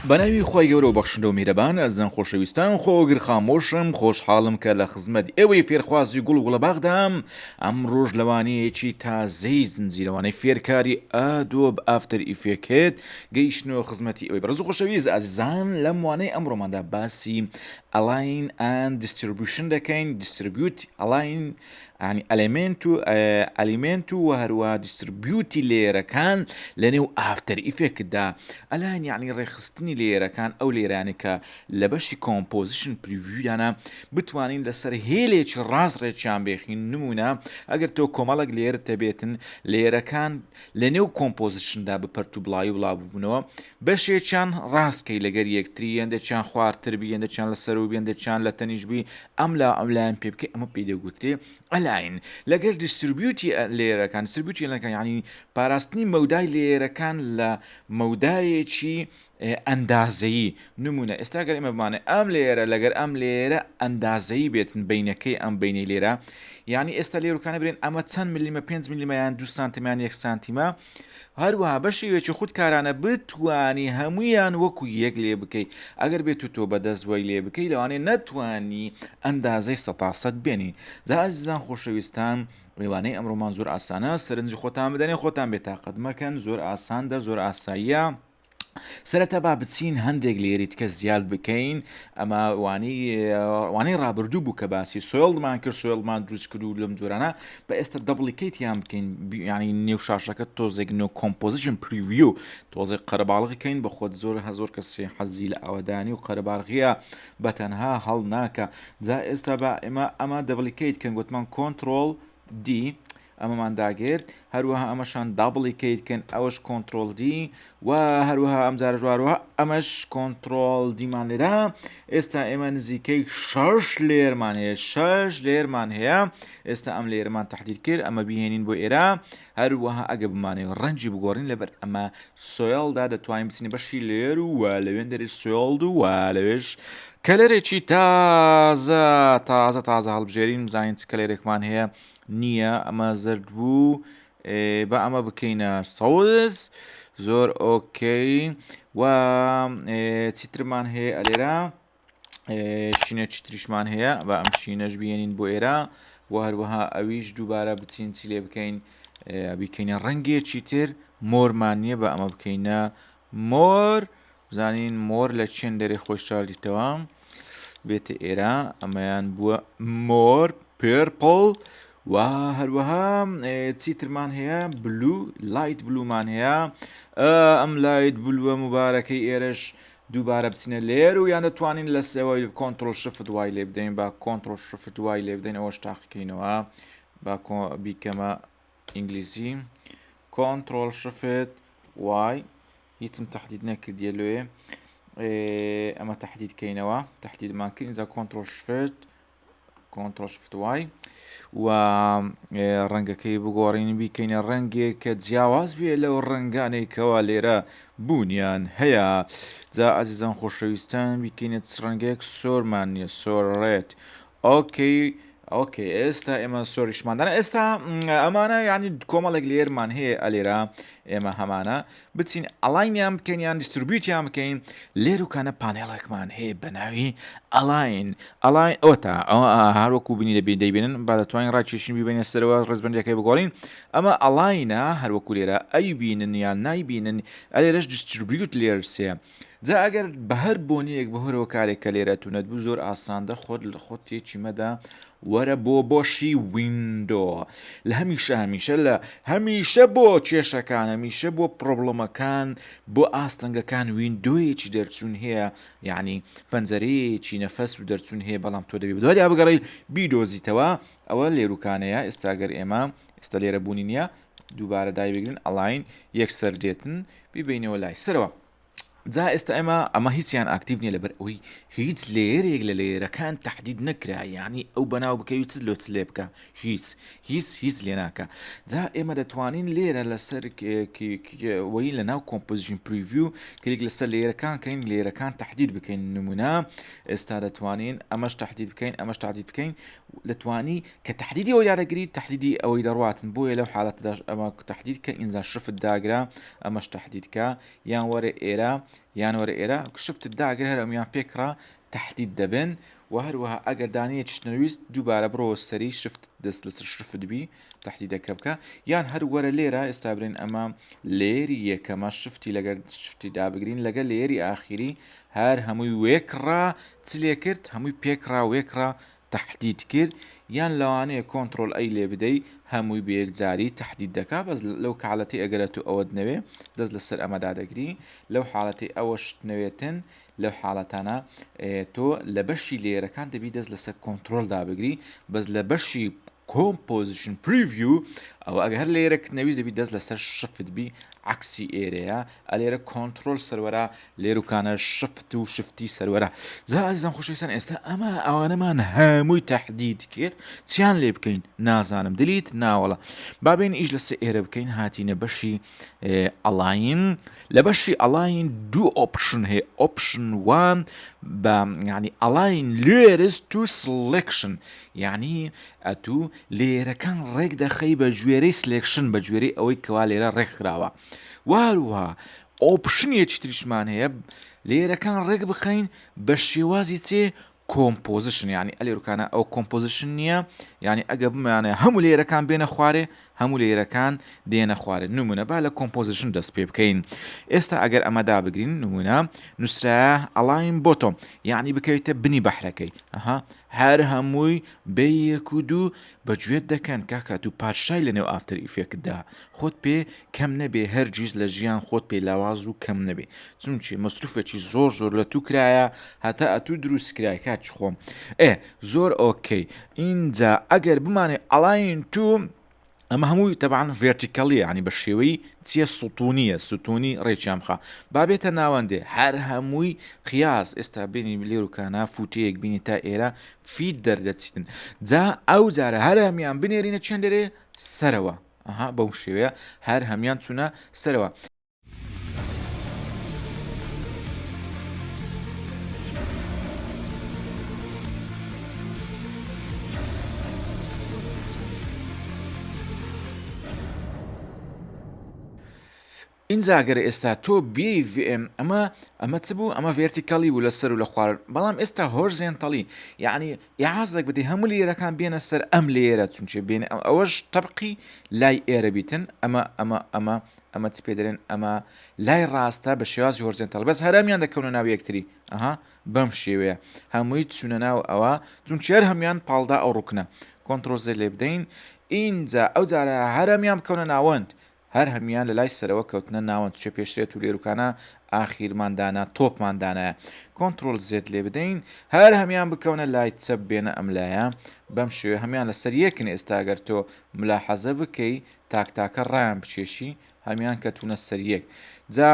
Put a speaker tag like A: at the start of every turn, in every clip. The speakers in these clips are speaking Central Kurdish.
A: بەناوی خوای گەورە و بەخشندە و میهرەبان ئەزیزان خۆشەویستان خۆگر خامۆشم خۆشحاڵم کە لە خزمەت ئێوەی فێرخوازی گوڵ و گوڵەباغدام ئەمڕۆش لە وانەیەکی تازەی زنجیرەوانەی فێرکاری Adobe After Effects گەیشتنەوە خزمەتی ئێوەی بەڕێز و خۆشەویست ئازیزان لەم وانەی ئەمڕۆماندا باسی Align and Distribution دەکەین Distribute Align یانی element و element و هەروەها distribute ی layer ەکان لە نێو After Effects دا. Align یعنی ڕێکخستنی layer ەکان، ئەو layer انەی کە لە بەشی composition preview دانا بتوانین لەسەر هێلێکی ڕاست ڕێکیان بێخین. نمونە ئەگەر تۆ کۆمەڵێک layer ت هەبێتن، layer ەکان لە نێو composition دا بە پەرت و بڵاوی بڵاو ببوونەوە، بەشێکیان ڕاست کەی لەگەر یەکتری، هێندێکیان خوارتر بی، هێندێکیان لە سەرەوە بی، هێندێکیان لە تەنیشت بی، ئەم لا ئەم لایان پێ بکەی ئەمە پێی دەگوترێ align. لەگەر distribute ی layer ەکان، distribute ی layer ەکان یعنی پاراستنی مەودای layer ەکان لە مەودایەکی ئەندازەیی. نمونە ئێستا گەر ئێمە بمانێ ئەم layer ە لەگەر ئەم layer ە ئەندازەیی بێتن بینەکەی ئەم بینەی لێرە، یعنی ئێستا layer ەکانە برێن ئەمە چەند ملیمە، 5 ملیمە یان 2 سانتیمە یان 1 سانتیمە، هەروەها بە شێوەیەکی خودکارانە بتوانی هەموویان وەکو یەک لێ بکەی، ئەگەر بێت و تۆ بەدەست وای لێ بکەی لەوانەیە نەتوانی ئەندازەی سەتا سەد بێنی. جا ئازیزان خۆشەویستان وانەی ئەمڕۆمان زۆر ئاسانە، سەرنجی خۆتان بدەنێ، خۆتان بێتاقەت مەکەن، زۆر ئاساندە، زۆر ئاساییە. سەرەتا با بچین هەندێک layer ی تکە زیاد بکەین. ئەمە وانەی وانەی ڕابردوو بوو کە باسی soil مان کرد، soil مان دروست کرد و لەم جۆرانە. بە ئێستا duplicate یان بکەین، ینی نێو شاشەکە تۆزێک نۆ composition preview تۆزێک قەرەباڵغی کەین بە خۆت. زۆر هەزۆر کەسی حەزی لە ئاوەدانی و قەرەباڵغیە بە تەنها هەڵ ناکە. جا ئێستا بە ئێمە ئەمە duplicate کەن، گوتمان control D ئەمەمان داگرت، هەروەها ئەمەشان duplicate کەن، ئەوەش control D و هەروەها ئەم جارەش واروە ئەمەش control D مان لێدا. ئێستا ئێمە نزیکەی شەش layer مان هەیە، شەش layer مان هەیە. ئێستا ئەم layer مان تحدید کرد، ئەمە بهێنین بۆ ئێرە. هەروەها ئەگە بمانەوێت ڕەنگی بگۆڕین لەبەر ئەمە soil دا دەتوانین بچینە بەشی layer و لەوێن دەری soil و لەوێش color ێکی تازە تازە تازە هەڵبژێرین، بزانین چ color ێکمان هەیە. نییە، ئەمە زەرد بوو، با ئەمە بکەینە سەوز. زۆر okay. و چیترمان هەیە ئەلێرە؟ شینێکی تریشمان هەیە، با ئەم شینەش بێنین بۆ ئێرە و هەروەها ئەویش دووبارە بچین چی لێ بکەین، بیکەینە ڕەنگێکی تر. مۆرمان نییە، بە ئەمە بکەینە مۆر، بزانین مۆر لە چێن دەرێ خۆی شاردیتەوە بێتە ئێرە. ئەمەیان بووە مۆر purple. و هەروەها چیترمان هەیە؟ blue، light blue مان هەیە. ئەم light blue ە مبارەکەی ئێرەش دووبارە بچینە layer و یان دەتوانین لە سێوەی control shift Y لێ بدەین. با control shift Y لێ بدەین، ئەوەش تاقیکەینەوە. با بیکەمە ئینگلیزی، control shift Y. هیچم تحدید نەکردیە لێ، ئەمە تحدید کەینەوە، تحدیدمان کرد، اینجا control shift، control shift Y و ڕەنگەکەی بگۆڕین، بیکەینە ڕەنگێک کە جیاواز بێ لەو ڕەنگانەی کەوا لێرە بوونیان هەیە. جا ئازیزان خۆشەویستان بیکەینە چ ڕەنگێک؟ سۆرمان نییە، سۆر red. Okay okay، ئێستا ئێمە سۆریشمان دانا. ئێستا ئەمانە یعنی کۆمەڵێک layer مان هەیە ئەلێرە ئێمە هەمانە. بچین align یان بکەین یان distribute یان بکەین. لێروکانە panel ێکمان هەیە بە ناوی align. Align ئەوەتا ئەوە هەروەکو بینی دەبین دەیبینن. با دەتوانین ڕاکێشین بیبینە سەرەوە، ڕێزبەندیەکەی بگۆڕین. ئەمە align ە هەروەکو لێرە ئەیبینن یان نایبینن. ئەلێرەش distribute layer سێ. جا ئەگەر بە هەر بۆنەیەک بە هەر هۆکارێک کە لێرە تونەت بوو زۆر ئاساندە، خۆت لە خۆت تێکی مەدە، وەرە بۆ بۆشی window. لە هەمیشە هەمیشە لە هەمیشە بۆ کێشەکان، هەمیشە بۆ problem ەکان، بۆ ئاستەنگەکان window یەکی دەرچوون هەیە، یعنی پەنجەرەیەکی نەفەس و دەرچوون هەیە، بەڵام تۆ دەبی بەدوایدا بگەڕێی بیدۆزیتەوە. ئەوە لێروکانەیە. ئێستا گەر ئێمە ئێستا لێرە بوونی نییە، دووبارە دایبگرن align، یەکسەر دێتن بیبینەوە لای سەرەوە. جا ئێستا ئێمە ئەمە هیچیان active نییە لەبەر ئەوەی هیچ layer ێک لە layer ەکان تحدید نەکرا، یعنی ئەو بەناو بکەوی چ لۆ چ لێ بکە، هیچ هیچ هیچ لێ ناکە. جا ئێمە دەتوانین لێرە لەسەر وەی لە ناو composition preview کلیک لەسەر layer ەکان کەین، layer ەکان تحدید بکەین. نمونە ئێستا دەتوانین ئەمەش تحدید بکەین، ئەمەش تحدید بکەین. دەتوانی کە تحدیدی ئەوەی دادەگری تحدیدی ئەوەی دەڕواتن، بۆیە لەو حالەتەداش ئەمە تحدید کە ئینجا shift داگرە، ئەمەش تحدید کە یان وەرە ئێرە. یان وەرە ئێرە shift ت داگر هەر هەمویان پێکڕا تەحدید دەبن و هەروەها ئەگەر دانەیەکیشت نەویست دووبارە بڕۆوە سەری shift دەست لەسەر shift بی تەحدیدەکە بکە یان هەر وەرە لێرە ئێستا برێن ئەمە layer ی یەکەمە shift ی لەگەر shift ی دابگرین لەگەر layer ی ئاخیری هەر هەمووی وێکڕا چ لێ کرد هەمووی پێکڕا وێکڕا تەحدید کرد یان لەوانەیە control A لێ بدەی هەمووی بە یەکجاری تەحدید دەکا بەس لەو کاڵەتی ئەگەرە تو ئەوەت نەوێ دەست لەسەر ئەمە دادەگری لەو حاڵەتی ئەوەشت نەوێتن لەو حاڵەتانە تۆ لە بەشی layer ەکان دەبی دەست لەسەر کۆنترۆل دابگری بەس لە بەشی composition preview ئەوە ئەگەر هەر layer ەکت نەویست دەبی دەست لەسەر shift بی عەکسی ئێرەیە ئەلێرە کۆنترۆل سەروەرە لێروکانە shift و shift ی سەروەرە جا ئازیزان خۆشەویستان ئێستا ئەمە ئەوانەمان هەمووی تەحدید کرد چیان لێ بکەین نازانم delete ناوەڵە بابین ئیش لەسەر ئێرە بکەین هاتینە بەشی align لە بەشی align دوو option هەیە option one بە یعنی align layers to selection یعنی ئەتوو layer ەکان ڕێک دەخەی بە گوێرەی selection بە گوێرەی ئەوەی کەوا لێرە ڕێکخراوە واروها option ێکی تریشمان هەیە layer ەکان ڕێک بخەین بە شێوازی چێ composition یعنی ئەلێرکانە ئەو composition نییە یعنی ئەگە بمانە هەموو layer ەکان بێنە خوارێ هەموو layer ەکان دێنە خوارێ نمونە با لە composition دەست پێ بکەین ئێستا ئەگەر ئەمە دابگرین نمونە نووسرایە align bottom یعنی بکەویتە بنی بەحرەکەی ئەها هەر هەمووی بێ یەک و دوو بە گوێت دەکەن کاکە تو پادشای لە نێو After Effect دا خۆت پێ کەم نەبێ هەرگیز لە ژیان خۆت پێ لاواز و کەم نەبێ چونکی مەسروفێکی زۆر زۆر لە تو کرایە هەتا ئەتوو دروست کرای کاکی خۆم ئێ زۆر okay ئینجا ئەگەر بمانێ align to ئەمە هەمووی تەبعەن vertical ی ینی بە شێوەی چیە ستونیە ستونی ڕێکیان بخە با بێتە ناوەندێ هەر هەمووی قیاس ئێستا بینی لێروکانە فوتەیەک بینی تا ئێرە فیت دەردەچیتن جا ئەو جارە هەر هەمیان بنێرینە چێن دەرێ سەرەوە ئەها بەو شێوەیە هەر هەمیان چوونە سەرەوە. ئینجا گەر ئێستا تۆ بێی VM ئەمە ئەمە چ بوو ئەمە vertical ی بوو لە سەر و لە خوار بەڵام ئێستا horizontal ی یعنی ئیعازێک بدەی هەموو layer ەکان بێنە سەر ئەم layer ە چونچێ بێنە ئەم ئەوەش تەبقی لای ئێرە بیتن ئەمە ئەمە ئەمە ئەمە چ پێ دەرێن ئەمە لای ڕاستە بە شێوازی horizontal بەس هەرامیان دەکەونە ناو یەکتری ئەها بەم شێوەیە هەمووی چوونە ناو ئەوە چونچێر هەموان پاڵدا ئەو ڕوکنە control Z لێ بدەین ئینجا ئەو جارە هەرەمیان بکەونە ناوەند هەر هەموویان لە لای سەرەوە کەوتنە ناوەند چێ پێشترێت و لێروکانە ئاخیرمان دانا تۆپمان دانایە control Z لێ بدەین هەر هەموویان بکەونە لای چەپ بێنە ئەم لایە بەم شێوە هەموویان لەسەر یەکن ئێستا گەر تۆ ملاحەزە بکەی تاک تاکە ڕایان بکێشی هەموویان کەتونە سەر یەک جا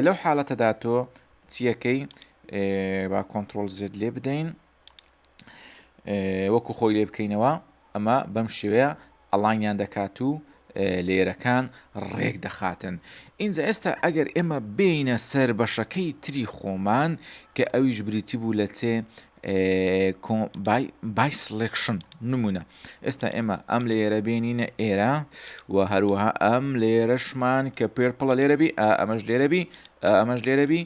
A: لەو حاڵەتەدا تۆ چیەکەی با control Z لێ بدەین وەکو خۆی لێ بکەینەوە ئەمە بەم شێوەیە align یان دەکات و layer ەکان ڕێک دەخاتن ئینجا ئێستا ئەگەر ئێمە بینە سەر بەشەکەی تری خۆمان کە ئەویش بریتی بوو لە چێ by selection نمونە ئێستا ئێمە ئەم layer ە بێنینە ئێرە و هەروەها ئەم layer ەشمان کە purple ە لێرە بی ئەمەش لێرە بی ئەمەش لێرە بی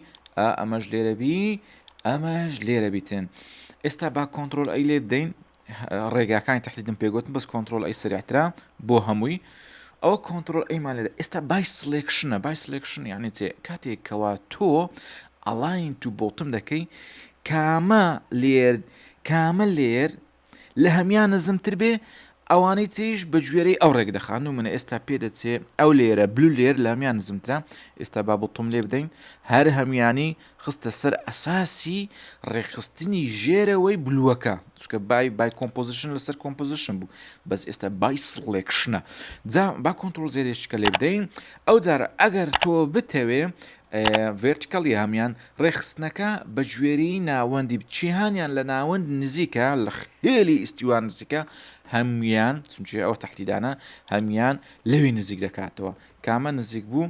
A: ئەمەش لێرە بی ئەمەش لێرە بیتن ئێستا با control A لێ بدەین ڕێگاکانی تحدیدم پێگوتن بەس control A سریعترە بۆ هەمووی ئەوە control A مان لێدا ئێستا by selection ە by selection یعنی چێ کاتێک کەوا تۆ align to bottom دەکەی کامە layer کامە layer لە هەمیان نزمتر بێ ئەوانەی تریش بە گوێرەی ئەو ڕێک دەخان و منە ئێستا پێ دەچێ ئەو layer ە blue layer لە هەمیان نزمترە ئێستا با bottom لێ بدەین هەر هەمیانی خستە سەر ئەساسی ڕێکخستنی ژێرەوەی blue ەکە چونکە by by composition لەسەر composition بوو بەس ئێستا by selection ە جا با control Z ێشکە لێ بدەین ئەو جارە ئەگەر تۆ بتەوێ vertical ی هەمیان ڕێکخستنەکە بە گوێرەی ناوەندی چیهانیان لە ناوەند نزیکە لە خێلی ئیستیوان نزیکە هەمویان چونچێ ئەوە تەحدیدانە هەمیان لەوی نزیک دەکاتەوە کامە نزیک بوو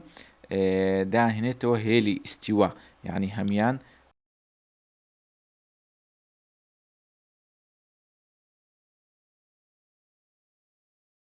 A: داهێنێتەوە هێلی ئیستیوا یعنی هەمیان.